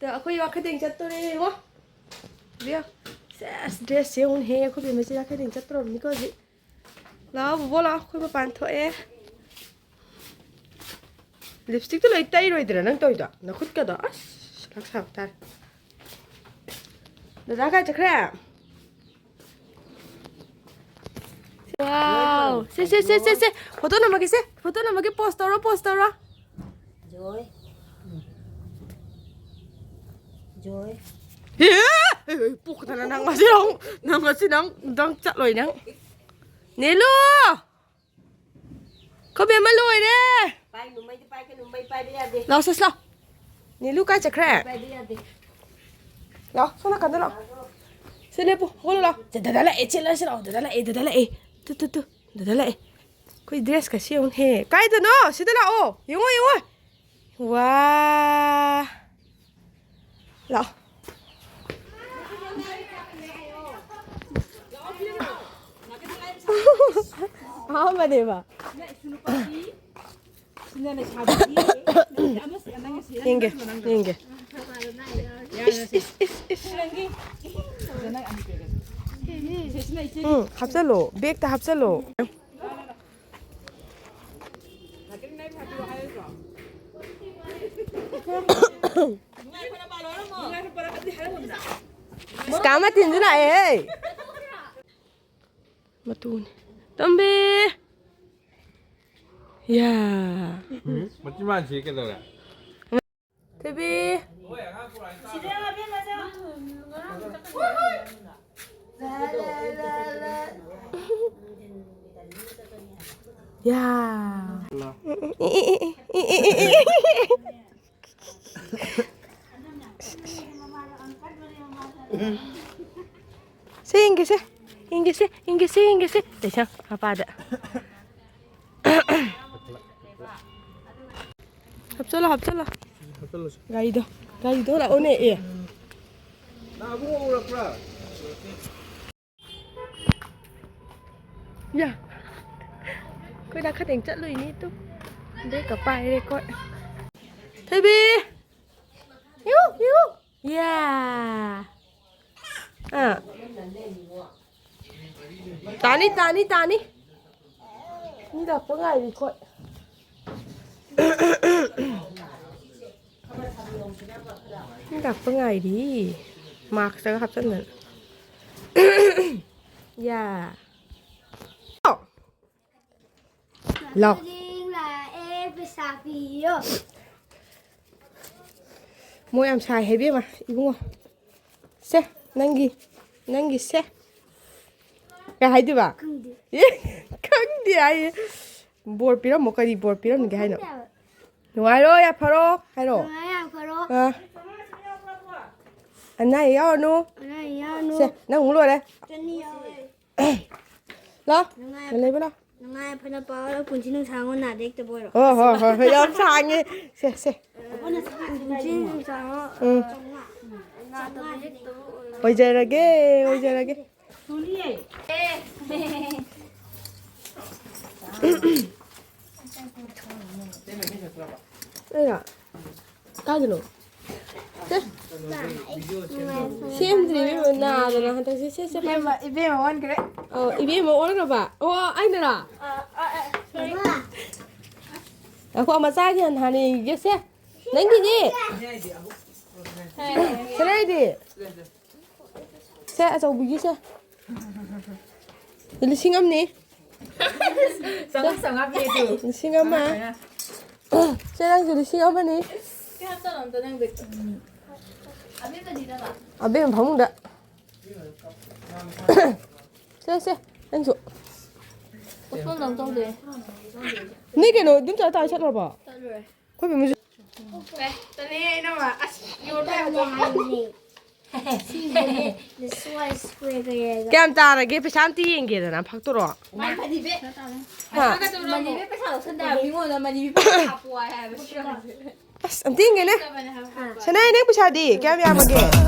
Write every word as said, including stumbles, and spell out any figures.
ꯇ ꯑꯩꯈꯣꯏ ꯋꯥꯈꯩꯗꯦꯡ ꯆꯠꯇꯣꯔꯦ ꯌꯦꯡꯉꯣ꯫ ꯕꯤꯌꯥ꯫ ꯁꯦꯁ, ꯗ꯭ꯔꯦꯁꯁꯦ ꯌꯦꯡꯉꯨꯅꯦꯍꯦ, ꯑꯩꯈꯣꯏ ꯕꯦꯝꯃꯁꯦ ꯋꯥꯈꯩꯗꯦꯡ ꯆꯠꯇꯣꯔꯕꯅꯤꯀꯣ ꯍꯧꯖꯤꯛ꯫ ꯂꯥꯛꯑꯣ ꯕꯣꯕꯣ ꯂꯥꯛꯑꯣ, ꯑꯩꯈꯣꯏ ꯃꯄꯥꯟ ꯊꯣꯛꯑꯦ꯫ ꯂꯤꯞꯁꯇꯤꯛꯇꯣ ꯂꯣꯏ ꯇꯩꯔꯣꯏꯗ꯭ꯔꯥ ꯅꯪ ꯇꯧꯔꯤꯗꯣ? ꯅꯈꯨꯠꯀꯗꯣ ꯑꯁ ꯂꯥꯛ ꯁꯥꯕ ꯇꯥꯔꯦ꯫ ꯗꯗꯥ ꯀꯥꯏ ꯆꯠꯈ꯭ꯔꯦ? ꯋꯥꯎ! ꯁꯦ, ꯁꯦ, ꯁꯦ, ꯁꯦ, ꯁꯦ! ꯐꯣꯇꯣ ꯅꯝꯃꯒꯦ ꯁꯦ! ꯐꯣꯇꯣ ꯅꯝꯃꯒꯦ, ꯄꯣꯁ ꯇꯧꯔꯣ, ꯄꯣꯁ ꯇꯧꯔꯣ꯫ ꯖꯣꯏ꯫ ꯖꯣꯏ꯫ ꯑꯦ! ꯑꯦ, ꯑꯦ, ꯄꯣꯛꯇꯅ ꯅꯪ ꯉꯁꯤ ꯅꯪ, ꯅꯪ ꯉꯁꯤ ꯅꯪ, ꯅꯪ ꯆꯠꯂꯣꯏ ꯅꯪ꯫ ꯅꯦꯂꯨ! ꯈꯣꯏ ꯕꯦꯝꯃ ꯂꯣꯏꯔꯦ! ꯄꯥꯏꯒꯅꯨ, ꯃꯩꯗꯤ ꯄꯥꯏꯒꯅꯨ, ꯃꯩ ꯄꯥꯏꯕ ꯌꯥꯗꯦ꯫ ꯂꯥꯎ, ꯁꯦꯁ, ꯂꯥꯎ꯫ ꯅꯦꯂꯨ ꯀꯥꯏ ꯆꯠꯈ꯭ꯔꯦ? ꯄꯥꯏꯕ ꯌꯥꯗꯦ꯫ ꯂꯥꯎ, ꯁꯣꯝ ꯅꯥꯀꯟꯗ ꯂꯥꯎ꯫ ꯁꯤ ꯂꯦꯞꯄꯨ, ꯍꯧꯒꯠꯂꯨ ꯂꯥꯎ꯫ ꯁꯦ, ꯗꯗꯥ ꯂꯥꯛꯑꯦ, ꯆꯦꯜꯂꯁꯤ ꯂꯥꯎ, ꯗꯗꯥ ꯂꯥꯛꯑꯦ, ꯗꯗꯥ ꯂꯥꯛꯑꯦ꯫ ꯇꯨ, ꯇꯨ, ꯇꯨ, ꯗꯗꯥ ꯂꯥꯛꯑꯦ꯫ ꯑꯩꯈꯣꯏ ꯗ꯭ꯔꯦꯁꯀ ꯁꯦ ꯌꯦꯡꯉꯨꯅꯦꯍꯦ꯫ ꯀꯥꯏꯗꯅꯣ? ꯁꯤꯗ ꯂꯥꯛꯑꯣ꯫ ꯌꯦꯡꯉꯣ, ꯌꯦꯡꯉꯣ꯫ ꯋꯥ꯫ ꯂꯥꯛꯑꯣ꯫ ꯑꯍꯥꯟꯕꯅꯦꯕ꯫ ꯌꯦꯡꯒꯦ, ꯌꯦꯡꯒꯦ꯫ ꯏꯁ, ꯏꯁ, ꯏꯁ, ꯏꯁ꯫ ꯎꯝ, ꯍꯥꯞꯆꯜꯂꯣ꯫ ꯕꯦꯛꯇ ꯍꯥꯞꯆꯜꯂꯣ꯫ ꯏꯁ, ꯀꯥ ꯃꯇꯤꯟꯁꯨ ꯂꯥꯛꯑꯦꯍꯦ꯫ ꯃꯇꯨꯅꯤ꯫ ꯇꯣꯝꯕꯤ! ꯌꯥ! ꯎꯝ, ꯃꯆꯤꯟ ꯕꯥꯟꯁꯤ ꯀꯩꯗꯧꯔꯦ? ꯊꯣꯏꯕꯤ! ꯌꯥ! ꯁꯦ ꯌꯦꯡꯒꯦꯁꯦ, ꯌꯦꯡꯒꯦꯁꯦ, ꯌꯦꯡꯒꯦꯁꯦ, ꯌꯦꯡꯒꯦꯁꯦ꯫ ꯇꯩꯁꯪ ꯃꯄꯥꯗ꯫ ꯍꯥꯞꯆꯜꯂꯣ, ꯍꯥꯞꯆꯜꯂꯣ꯫ ꯍꯥꯞꯆꯜꯂꯁꯤ꯫ ꯒꯥꯔꯤꯗꯣ, ꯒꯥꯔꯤꯗꯣ ꯂꯥꯛꯑꯣꯅꯦ, ꯑꯦ꯫ ꯅꯪ ꯑꯕꯨꯡꯉꯣ ꯎꯔꯛꯄ꯭ꯔꯥ? ꯌꯥ꯫ ꯑꯩꯈꯣꯏ ꯅꯥꯀꯠꯇꯦꯡ ꯆꯠꯂꯨꯏꯅꯤ ꯇꯨ꯫ ꯕꯦꯛꯀ ꯄꯥꯏꯔꯦ ꯑꯩꯈꯣꯏ꯫ ꯊꯣꯏꯕꯤ! ꯌꯨ, ꯌꯨ! ꯌꯥ! ꯑꯥ꯫ ꯇꯥꯅꯤ, ꯇꯥꯅꯤ, ꯇꯥꯅꯤ꯫ ꯃꯤ ꯂꯥꯛꯄ ꯉꯥꯏꯔꯤ ꯑꯩꯈꯣꯏ꯫ ꯃꯤ ꯂꯥꯛꯄ ꯉꯥꯏꯔꯤ꯫ ꯃꯥꯛꯁꯇꯒ ꯍꯥꯞꯆꯟꯗꯅ꯫ ꯌꯥ꯫ ꯂꯥꯎ꯫ ꯂꯥꯎ꯫ ꯍꯌꯦꯡ ꯂꯥꯛꯑꯦ, ꯄꯩꯁꯥ ꯄꯤꯌꯣ꯫ ꯃꯣꯏ ꯌꯥꯝ ꯁꯥꯏ ꯍꯥꯏꯕꯦꯝꯃ, ꯏꯕꯨꯡꯉꯣ꯫ ꯁꯦ, ꯅꯪꯒꯤ, ꯅꯪꯒꯤ ꯁꯦ꯫ ꯀꯩ ꯍꯥꯏꯗꯣꯏꯕ? ꯈꯪꯗꯦ꯫ ꯑꯦ, ꯈꯪꯗꯦ ꯍꯥꯏꯌꯦ꯫ ꯕꯣꯔ ꯄꯤꯔꯝꯃꯣ, ꯀꯔꯤ ꯕꯣꯔ ꯄꯤꯔꯝꯒꯦ ꯍꯥꯏꯅꯣ? ꯈꯪꯗꯦ ꯍꯥꯏꯕ꯫ ꯅꯨꯡꯉꯥꯏꯔꯣ, ꯌꯥꯐꯔꯣ ꯍꯥꯏꯔꯣ? ꯅꯨꯡꯉꯥꯏ ꯌꯥꯐꯔꯣ꯫ ꯑꯥ꯫ ꯑꯅꯥ ꯑꯌꯦꯛ ꯌꯥꯎꯔꯅꯨ꯫ ꯑꯅꯥ ꯑꯌꯦꯛ ꯌꯥꯎꯔꯅꯨ꯫ ꯁꯦ, ꯅꯪ ꯑꯃꯨꯛ ꯂꯣꯏꯔꯦ꯫ ꯆꯅꯤ ꯌꯥꯎꯔꯦ꯫ ꯂꯥꯎ, ꯅꯨꯡꯉꯥꯏ-, ꯂꯩꯕ ꯂꯥꯎ꯫ ꯅꯨꯡꯉꯥꯏ ꯐꯅ ꯄꯥꯎ, ꯄꯨꯟꯁꯤ ꯅꯨꯡꯁꯥꯡꯉꯣ, ꯅꯥꯗ ꯌꯦꯛꯇꯕ ꯑꯣꯏꯔꯣ꯫ ꯍꯣꯏ, ꯍꯣꯏ, ꯍꯣꯏ, ꯍꯣꯏ, ꯌꯥꯝ ꯁꯥꯡꯉꯦ꯫ ꯁꯦ, ꯁꯦ꯫ ꯄꯨꯟꯁꯤ ꯅꯨꯡꯁꯥꯡꯉꯣ, ꯎꯝ꯫ ꯅꯥꯗꯕ ꯌꯦꯛꯇꯕ ꯑꯣꯏꯔꯣ꯫ ꯑꯣꯏꯖꯔꯒꯦ, ꯑꯣꯏꯖꯔꯒꯦ꯫ ꯑꯩꯔꯣ? ꯀꯥꯏꯗꯅꯣ? ꯁꯦ꯫ ꯁꯦꯝꯗ꯭ꯔꯤ ꯏꯕꯦꯝꯃ, ꯅꯥꯗꯅ ꯍꯟꯗꯛꯁꯦ꯫ ꯁꯦ, ꯁꯦ, ꯁꯦ꯫ ꯏꯕꯦꯝꯃ, ꯏꯕꯦꯝꯃ ꯑꯣꯟꯈ꯭ꯔꯦ꯫ ꯑꯣ, ꯏꯕꯦꯝꯃ ꯑꯣꯟꯈ꯭ꯔꯕ? ꯑꯣ, ꯑꯩꯅꯔꯣ? ꯑ, ꯑ, ꯑ, sorry꯫ ꯉꯥꯏꯈꯣ, ꯃꯆꯥꯒꯤ ꯍꯥꯟꯅ, ꯍꯥꯟꯅ ꯌꯦꯡꯒꯦ꯫ ꯁꯦ, ꯅꯪꯒꯤꯗꯤ? ꯁꯅꯥꯏꯗꯤ? ꯁꯦ, ꯑꯆꯧꯕꯤꯒꯤꯁꯦ꯫ ꯂꯤꯁꯤꯡ ꯑꯃꯅꯤ꯫ ꯆꯥꯝꯃꯉꯥ, ꯆꯥꯝꯃꯉꯥ ꯄꯤꯔꯦ ꯇꯨ꯫ ꯂꯤꯁꯤꯡ ꯑꯃ꯫ ꯆꯥꯝꯃꯉꯥ, ꯆꯥꯝꯃꯉꯥ꯫ ꯁꯦ, ꯅꯪꯁꯨ ꯂꯤꯁꯤꯡ ꯑꯃꯅꯤ꯫ ꯀꯌꯥ ꯆꯠꯂꯣ ꯑꯝꯇ ꯅꯪ ꯕꯦꯛꯇꯣ? ꯑꯕꯦꯝꯃꯗꯤ ꯅꯪ? ꯑꯕꯦꯝꯃ ꯐꯃꯨꯡꯗ꯫ ꯁꯦ, ꯁꯦ, ꯅꯪꯁꯨ꯫ ꯎꯠꯐꯝ ꯑꯃ ꯇꯧꯗꯦ꯫ ꯅꯣꯏ ꯀꯩꯅꯣ, ꯑꯗꯨꯝ ꯆꯠ ꯇꯥꯔ ꯆꯠꯈ꯭ꯔꯕꯣ? ꯆꯠꯂꯨꯔꯦ꯫ ꯑꯩꯈꯣꯏ ꯕꯦꯝꯃꯁꯨ꯫ ꯇꯜꯂꯦ, ꯏꯅꯝꯃ꯫ ꯑꯁ, ꯌꯣꯟꯕ ꯌꯥꯕ ꯄꯣꯠ ꯅꯠꯇꯦ꯫ ꯁꯤꯁꯦ ꯅꯁꯨ ꯋꯥꯏ ꯁ꯭ꯀ꯭ꯋꯦꯔꯒ ꯌꯥꯏꯒ꯫ ꯀꯌꯥꯝ ꯇꯥꯔꯒꯦ? ꯄꯩꯁꯥ ꯑꯝꯇ ꯌꯦꯡꯒꯦꯗꯅ, ꯐꯥꯛꯇꯣꯔꯛꯑꯣ꯫ ꯃꯥꯏ ꯃꯅꯤꯕꯦꯛ꯫ ꯍꯥ? ꯄꯩꯁꯥꯒ ꯇꯧꯔꯣ꯫ ꯃꯅꯤꯕꯦꯛ ꯄꯩꯁꯥ ꯂꯧꯁꯟꯗꯕ ꯃꯤꯉꯣꯟꯗ ꯃꯅꯤꯕꯦꯛ ꯄꯩꯁꯥ ꯍꯥꯞꯄꯣ ꯍꯥꯏ ꯍꯥꯏꯕ ꯁꯤ ꯑꯉꯥꯡꯁꯦ꯫ ꯑꯁ, ꯑꯝꯇ ꯌꯦꯡꯒꯦꯅꯦ꯫ ꯆꯠꯄꯅꯦ ꯍꯥꯏꯕ ꯍꯥꯞꯄꯣ ꯍꯥꯏ꯫ ꯁꯅꯥꯏ, ꯅꯪ ꯄꯩꯁꯥꯗꯤ ꯀꯌꯥꯝ ꯌꯥꯝꯃꯒꯦ?